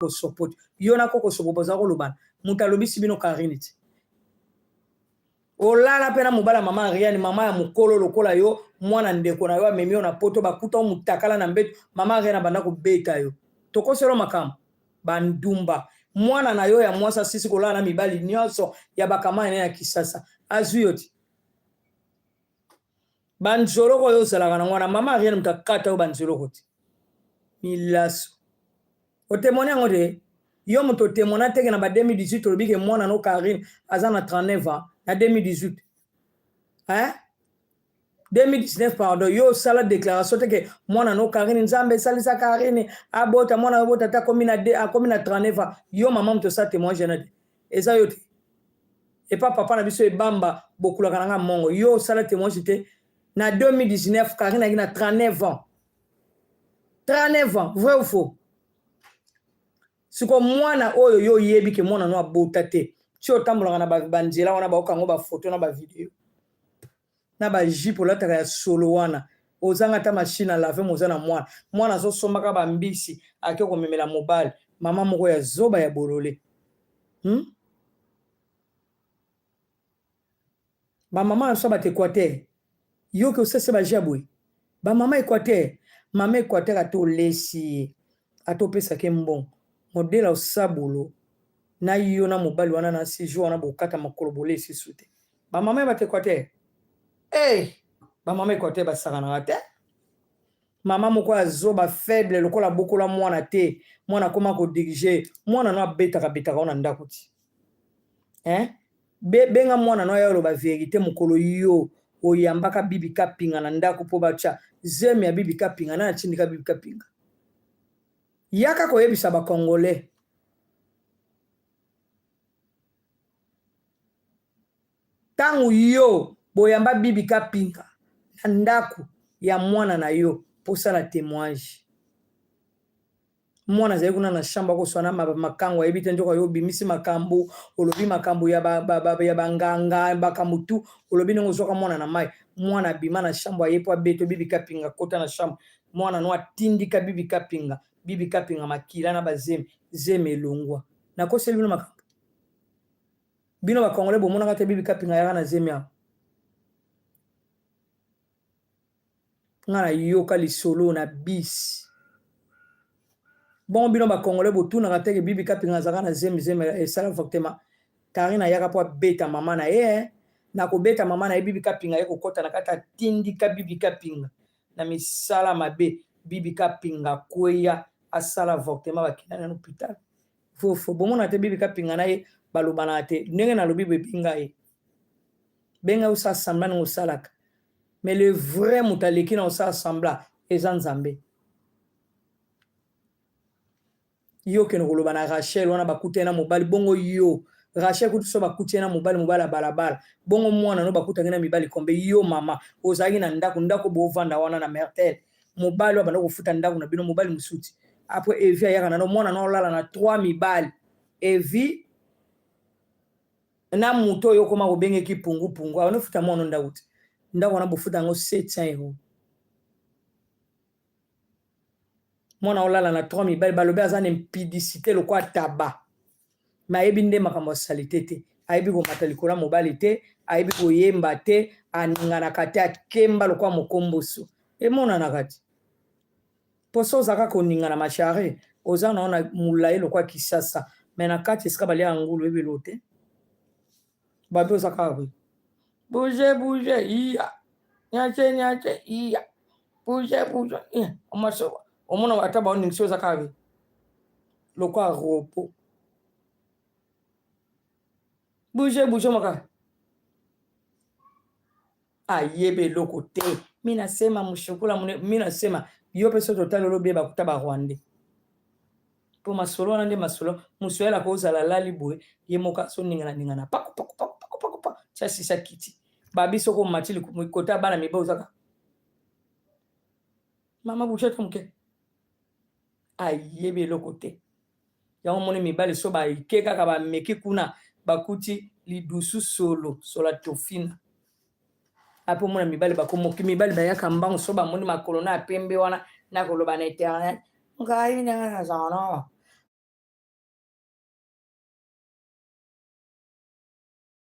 Sopot. Yo na Koko Sopo boza kolobana. Moto alobisi bino Karine ti. Olala pe na mobali ya mama Ariane, mama ya mokolo lokola yo, mwana ndeko na yo amemi yo na poto, bakuta yo mutakala na mbeto, mama Ariane abanda kobeta yo. Tokoselo makambo. Ba ndumba. Mwana na yo ya mwasi asisi kolala na mibali nyonso ya bakamana ya Kisasa. Azwi yo ti. Ba nzoloko oyo ozalaka nango wana mama Ariane moto akata yo ba nzoloko ti. Milaso. Otemone yango te? Yo moto otemona teke na ba 2018 olobi ke mwana no Carine aza na 39 ans na 2018. Hein? 2019 pardon, yo osala déclaration te ke mwana no Carine Nzambe esalisa Carine abota mwana abota te akomi na akomi na 39 ans. Yo mama moto osala témoignage na te. Eza yo te. Epa papa na biso ebamba bokulaka na nga mongo. Yo osala témoignage te na 2019 Carine aki na 39 ans. 39 ans, vrai ou faux? Siko mwana oyo yo oyebi ke mwana no abota te. Ti otambolaka na banzela wana baoka yango ba photo na ba video. Na ba jupe olataka ya solo wana. Ozanga ata machine à laver moza na mwana. Mwana azosombaka ba mbisi ake komemela mobali. Mama moko ya zoba ya bolole. Hmm? Ba mama na biso ya bato Equateur, yo ke osese ba jeu ya boye? Ba mama Equateur, mama Equateur ata olesi ye, ata opesaka ye mbongo, modele osabolo na yo na mobali wana na si jour wana bokata makolo bolesi su te. Ba mama ya bato Equateur, eh! Ba mama Equateur basakanaka te. Mama moko ya zoba faible lokola abokola mwana te, mwana akoma ko diriger, mwana no abetaka betaka yo na ndako ti. Hein? Be benga mwana no aya oloba verite mokolo yo oyambaka bibi kapinga na ndaku po batia zemi ya bibi kapinga nani atindika bibi kapinga yaka koyebisa ba congolais tango yo boyamba bibi kapinga na ndaku ya mwana na yo po osala temoignage Mwana azali kuna na chambre akoswana na makangu ayebi te nzoka yo obimisi makambo olobi makambo ya ba, ba, ba, ya banganga makambo tu olobi ndenge ozwaka mwana na mai mwana abima na chambre aye po abeto bibi kapinga kota na chambre mwana no atindika bibi kapinga bibi kapinga makila na bazemi zemi elongwa nakoseli bino makambo bino bakongole bomonaka te bibi kapinga ayaka na zemi awa Nga na yoka lisolo na bus. Bongo bino ba congolais botunaka te ke Bibi Kapinga azalaka na zemi zemi esala avortement. Carine ayaka po abeta mama na ye eh. Na kobeta mama na ye Bibi Kapinga aye kokota na kati atindika Bibi Kapinga na misala mabe. Bibi Kapinga akweya asala avortement bakenda na hôpital. Faux faux. Bomona te Bibi Kapinga na ye balobanaka te. Ndenge nalobi boye benga ye. Benga ye osala semblant ndenge osalaka. Mais le vrai moto aleki na osala semblant eza Nzambe. Yo okende koloba na Rachel wana bakutani na mobali bongo yo Rachel kutu so bakuti ye na mobali mobali ya balabala bongo mwana no bakutaki na mibali kombe yo mama ozalaki na ndako ndako bovanda wana na Mertel mobali oyo abanda kofuta ndako na bino mobali mosuti après Evi ayaka na no mwana no olala na 3 mibali Evi na moto oyo okoma kobenge ki pungu pungu abanda kofuta mwana ndako te ndako wana bofuta yango 700 euro mwana olala na 3 mibali balobi aza na impudicité lokola taba me ayebi nde makambo ya salite te ayebi komata likolo ya mobali te ayebi koyemba te aninganaka te akemba lokola mokomboso emonanaka te Poso oza kaka koningana ma chare oza na na mulayi lokola kisasa mais na kati esika baliaka ngulu oyebi eloko te babi oza kaka boye bouge bouge iya niache niache iya bouge bouge iya omona ata baoningisi oza kaka boye lokola robot bouge bouge maka Ayebi eloko te. Mi nasema mushukula mune mi nasema yo pe soki totali olobi ba kuta ba rwandais. Po masolo wana nde masolo musuel akozala alali boye ye moko azoningana ningana paku paku paku paku paku paku ti asisi akiti. Babi soki omati kota bana mibali ozaka mama bouche ata moke ayebi eloko te. Yango omoni mibali so baike kaka bameki kuna bakuti lidusu solo sola tofina apo omona mibali bakomoki mibali bayaka mbangu so bamoni makolo na ya pembe wana na koloba na internet ngai ndenge nazala na.